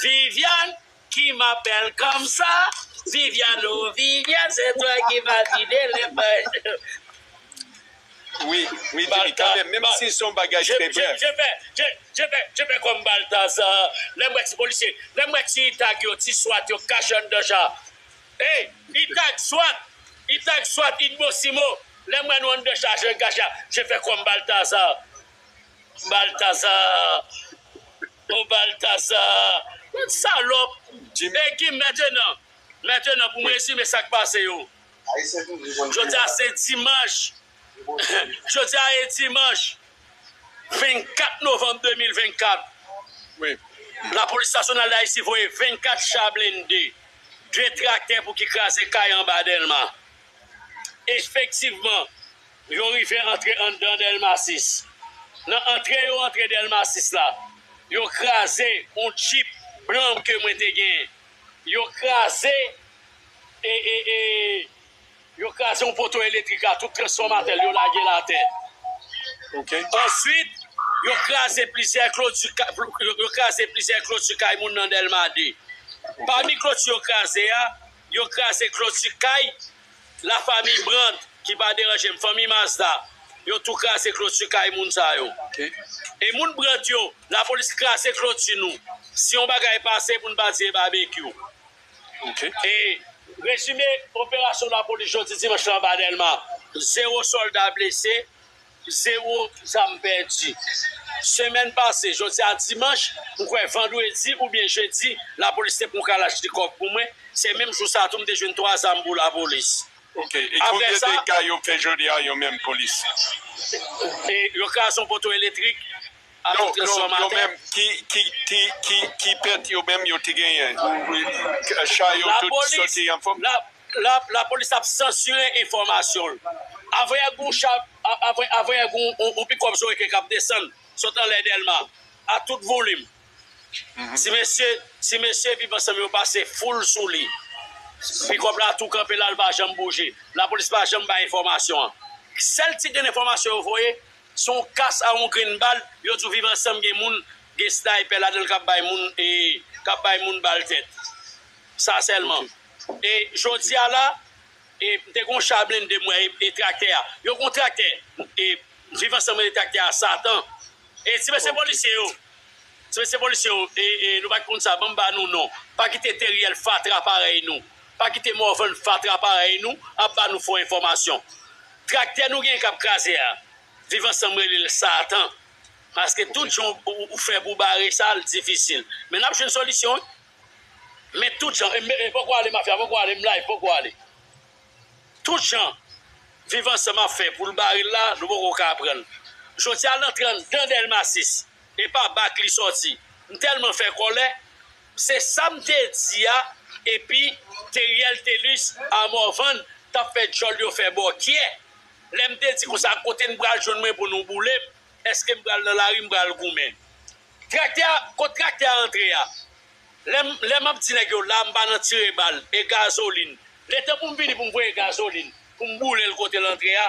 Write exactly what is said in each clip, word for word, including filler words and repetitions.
Viviane, qui m'appelle comme ça. Viviane, oh Viviane, c'est toi qui m'as vidé les poches. Wi, wi, Jimmy, kanmenm, menm si se yon bagay trè brèf. Je fè kòm Baltazar. Lè m wè ti polisye, lè m wè ti tag yo, ti swat yo kache anndan cha. Ey, ti tag swat, ti tag swat, ti bosimo. Lè m wè nou anndan cha, je kache, je fè kòm Baltazar. Baltazar, oh Baltazar, yon salòp. E ki mentenan, mentenan pou m rezime sa k pase yo. Jodi a se dimanch. Jodi a e dimanch vennkat novanm de mil vennkat. Lapolis Nasyonal d Ayiti voye vennkat cha blende, de traktè pou ki kraze kay anba Dèlma. Efektivman, yo rive antre anndan Dèlma sis. Nan antre yo antre Dèlma sis la, yo kraze yon djip blan ke mwen te genyen. Yo kraze e, e, e, yo kraze yon poto elektrik a, tout transfòmatè l yo lage l atè. Answit, yo kraze plizyè kloti, yo kraze plizyè kloti kay moun nan Dèlma de. Pami kloti yo kraze a, yo kraze kloti kay lafanmi Brant, ki pa deranje m, fanmi Mazda, yo tou kraze kloti kay moun sa yo. E moun Brant yo, lapolis kraze kloti nou. Si yon bagay pase, pou n pa di e babekyou. E rezime operasyon lapolis jodi dimanch la anba Dèlma, zewo sòlda blese, zewo zam pèdi. Semèn pase, jodi a dimanch, m kwè vandredi oubyen jedi, lapolis te pran kalachnikòv pou mwen. Se menm jou sa a tou m te jwenn twa zam pou lapolis. Ok, e konbyen dega yo fè jodi a yo menm polis? E yo kraze yon poto elektrik. Non, non, yo menm, ki, ki, ki, ki, ki pèt yo menm yo te genyen? Cha yo tout soti anfòm? Lapolis ap sansire enfòmasyon l. Avanyè gen yon cha, avanyè gen yon pikòp Zoe k ap desann sot anlè Dèlma a tout volim. Ti mesye, ti mesye Viv Ansanm yo pase foul sou li. Pikòp la tou kanpe la, l pa janm bouje. Lapolis pa janm bay enfòmasyon an. Sèl ti grenn enfòmasyon yo voye, se yon kas a yon grenn bal, yo di w Viv Ansanm gen moun, gen snaypè ladan l k ap bay moun, e, k ap bay moun bal tèt. Sa sèlman. E jodi a la, e, m te gen yon cha blende m wè, e, e traktè a. Yo gen yon traktè, e, Viv Ansanm rele traktè a Satan. E ti mesye polisye yo, ti mesye polisye yo, e, e, nou pa t konn sa, ban m ba nou non. Pa kite Teriel fatra parèy nou. Pa kite Morvan fatra parèy nou ap ba nou fo enfòmasyon. Traktè nou gen k ap kraze a, Viv Ansanm rele l Satan. Paske tout jan ou, ou fè pou bare sa, l difisil. Men n ap jwenn solisyon, wi. Men tout jan, e, e, poko ale mafya, poko ale, m live, poko ale. Tout jan Viv Ansanm ap fè pou l bare l la, nou poko ka pran l. Jodi a, l antre anndan Dèlma sis, e pa bak li sòti. M tèlman fè kòlè, se sa m te di a, epi Teriel Telus a Morvan t ap fè djòl yo fè bòkyè. Lè m te di konsa, kote n pral jwenn mwen pou nou boule m? Èske m pral nan lari, m pral goumen? Traktè a, kot traktè a antre a? Lè m, lè m ap di nèg yo la, m pa nan tire bal, e gazolin. Letan pou m vini pou m voye gazolin, pou m boule l kote l antre a,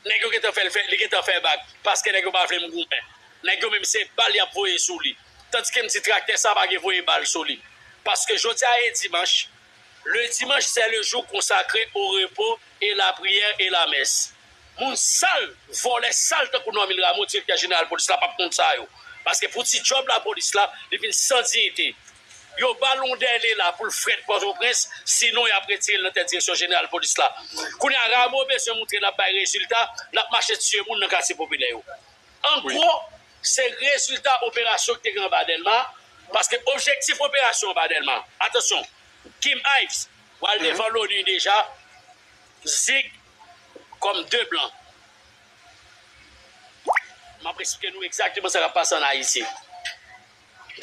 nèg yo gentan fè l fè, li gentan fè bak, paske nèg yo pa vle m goumen. Nèg yo menm se bal y ap voye sou li. Tandike m di traktè sa pa gen voye bal sou li. Paske jodi a e dimanch, le dimanche, c'est le jour consacré au repos et la prière et la messe. Moun sal, vòlè sal tankou Normil Rameau, direktè jeneral polis la, p ap konn sa yo. Paske pou ti djòb lapolis la, li vin san diyite. Yo ba l yon dèle la pou l frèt Pòtoprens, sinon y ap retire l nan tèt direksyon jeneral polis la. Kounye a, Rameau bezwen moutre l ap bay rezilta, l ap mache tiye moun nan katye popilè yo. An gwo, se rezilta operasyon ki te gen anba Dèlma, paske objektif operasyon anba Dèlma, atansyon, Kim Ives pral devan l'ONU deja, Zig kòm de blan. M ap eksplike nou egzakteman sa k ap pase ann Ayiti.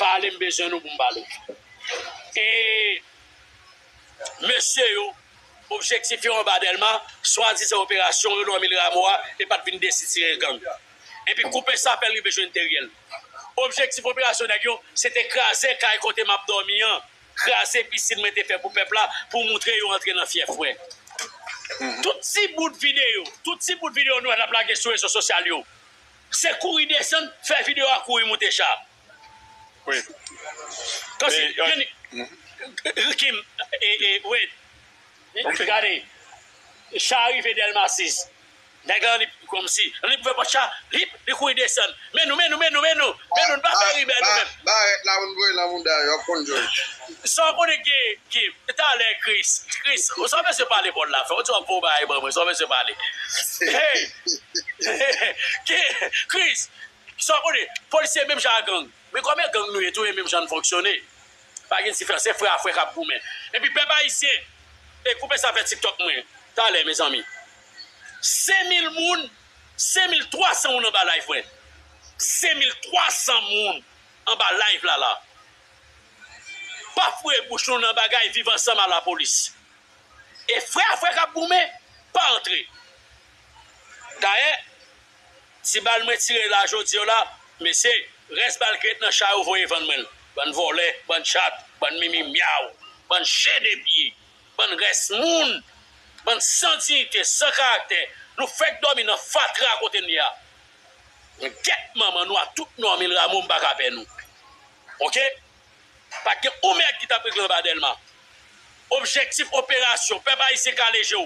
Pale, m bezwen nou pou m pale. E mesye yo, objektif yo anba Dèlma, swadizan operasyon yo Normil Rameau a, e pa t vin desitire gang. Epi koupe sapèl rive jwenn Teriel. Objektif operasyon nèg yo, se te kraze kay kote m ap dòmi an, kraze pisin mwen te fè pou pèp la, pou moutre yo antre nan fyèf mwen. Tout ti bout videyo, tout ti bout videyo nou wè n ap lage sou rezo sosyal yo, se kouri desann, fè videyo a kouri moute cha. Wi. Kim, e, e, wait. Gade, cha rive Dèlma sis. Nèg la li kòmsi li pou fè pòt cha, li, li kouri desann. Men nou, men nou, men nou, men nou, men nou, n pa fè rimè nou menm. Barèt la moun voye nan mouda yo, ap konn jòj. Sa w konnen gen, gen, talè Chris, Chris, sa w bezwen pale bòl la fè, w di w ap fè yon bagay ban mwen, sa w bezwen pale. Hey! Chris, sa w konnen, polisye menm jan ak gang. Men kòman gang nou ye tou, e menm jan n fonksyone. Pa gen diferans, se frè a frè k ap goumen. Epi pèp ayisyen, e koupe sa fè TikTok mwen talè, mezanmi. Senk mil moun, senk mil twa san moun anba live mwen. Senk mil twa san moun anba live la la. Pa foure bouch nou nan bagay viv ansanm a lapolis. E frè a frè k ap goumen, pa antre. Dayè, ti bal mwen tire la jodi a la, mesye, rès bal ki ret nan cha yo voye vann mwen l. Bann vòlè, bann chat, bann mimi myaw, bann chen de pye, bann rès moun, bann san diyite, san karaktè. Nou fèk dòmi nan fatra kote n ye a. Gèt manman nou a tout Normil Rameau, m pa ka pè nou. Oke? Pa t gen yon mèg ki t ap regle anba Dèlma. Objektif operasyon, pèp ayisyen kale je w.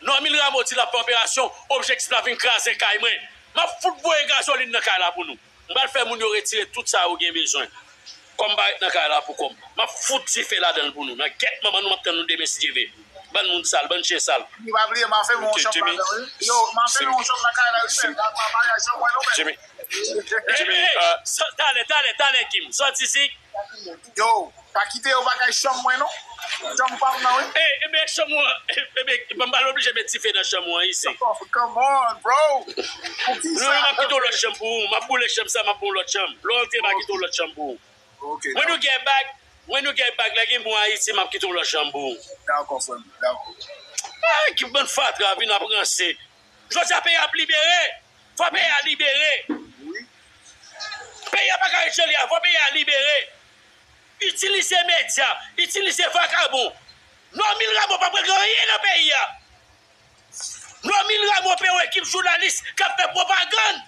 Normil Rameau di l ap fè operasyon, objektif la vin kraze kay mwen. M ap fout voye gazolin nan kay la pou nou. M pral fè moun yo retire tout sa yo gen bezwen. Kòm m pa ret nan kay la pou kò m, m ap fout dife ladan l pou nou. Nan gèt manman nou, m ap tann nou demen si Dye ve. Bann moun sal, bann chen sal. Li pa bliye, m a fè yon chòp ladan, wi. Yo, m a fè yon chòp nan kay la, wi, men. Gad bagay chanm mwen, non, men. Jimmy, Jimmy, talè, talè, talè, Kim. Sòti si. Yo, pa kite yo bagay chanm mwen, non. Chanm pa m nan, wi. Ey, ebe, chanm ou an, ebe, m pa oblije met dife nan chanm ou an isi. Come on, bro. Pou ki sa? Non, m ap kite yon lòt chanm pou ou. M ap boule chanm sa, m ap pran yon lòt chanm. Lè w antre, m a kite yon lòt chanm pou ou. Ok, mwen nou gen bag, mwen nou gen bag, lè gen bon Ayiti, m ap kite yon lòt chanm pou ou. Dakò, frè m, dakò. Ay, ki bann fatra vin ap ranse. Jodi a peyi a ap libere. Fò peyi a libere. Wi. Peyi a pa ka ret jan l ye a, fò peyi a libere. Itilize medya, itilize vakabon. Normil Rameau p ap regle anyen nan peyi a. Normil Rameau peye yon ekip jounalis k ap fè pwopagann.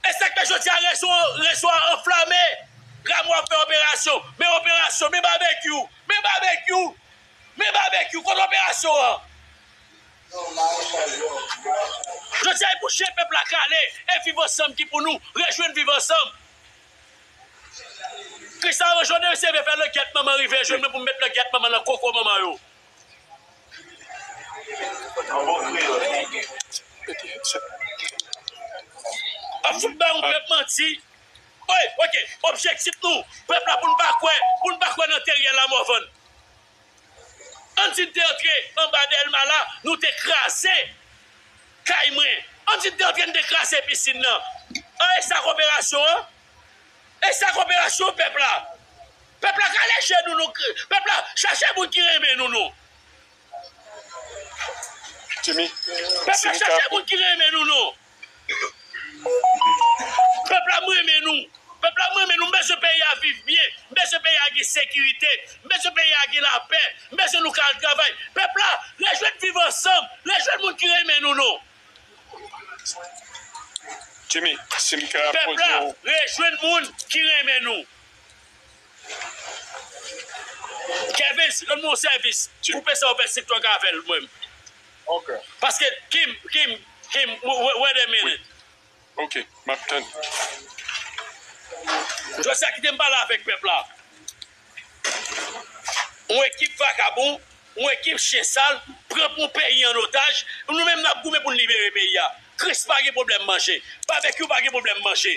E sa k fè jodi a rezo, rezo a anflame. Rameau ap fè operasyon, men operasyon, men babekyou, men babekyou, men babekyou, kote operasyon an? Jodi a e pou chen pèp la kale, e viv ansanm ki pou nou, rejwenn viv ansanm. Kristal Anjou, se vle fè langèt manman rive jwenn mwen pou m met langèt manman nan koko manman yo. Ap fout bay yon pèp manti. Oy, oke, objektif nou, pèp la pou n pa kwè, pou n pa kwè nan teryè Lamòvann. Ann di n te antre anba Dèlma la, nou te kraze kay mwen. Ann di n te antre, n te kraze pisin nan. An, e sa k operasyon an? E sa k operasyon pèp la? Pèp la kale je nou, nou, pèp la chache moun ki renmen nou, nou. Jimmy, pèp la chache moun ki renmen nou, nou. Pèp la, m renmen nou. Pèp la, m renmen nou. M bezwen peyi a viv byen. M bezwen peyi a gen sekirite. M bezwen peyi a gen lapè. M bezwen nou ka al travay. Pèp la, rejwenn viv ansanm. Rejwenn moun ki renmen nou, non. Jimmy, si m ka poze w. Pèp la, rejwenn moun ki renmen nou. Kevens, rann mwen yon sèvis. Koupe sa w fè TikTok avè l, mwen. Ok. Paske, Kim, Kim, Kim, w-, w-, wait a minute. Ok, m ap tann. Jodi a kite m pale avèk pèp la. Yon ekip vakabon, yon ekip chen sal, pran pou peyi an otaj. Nou menm n ap goumen pou n libere peyi a. Chris pa gen pwoblèm manje. Babekyou pa gen pwoblèm manje.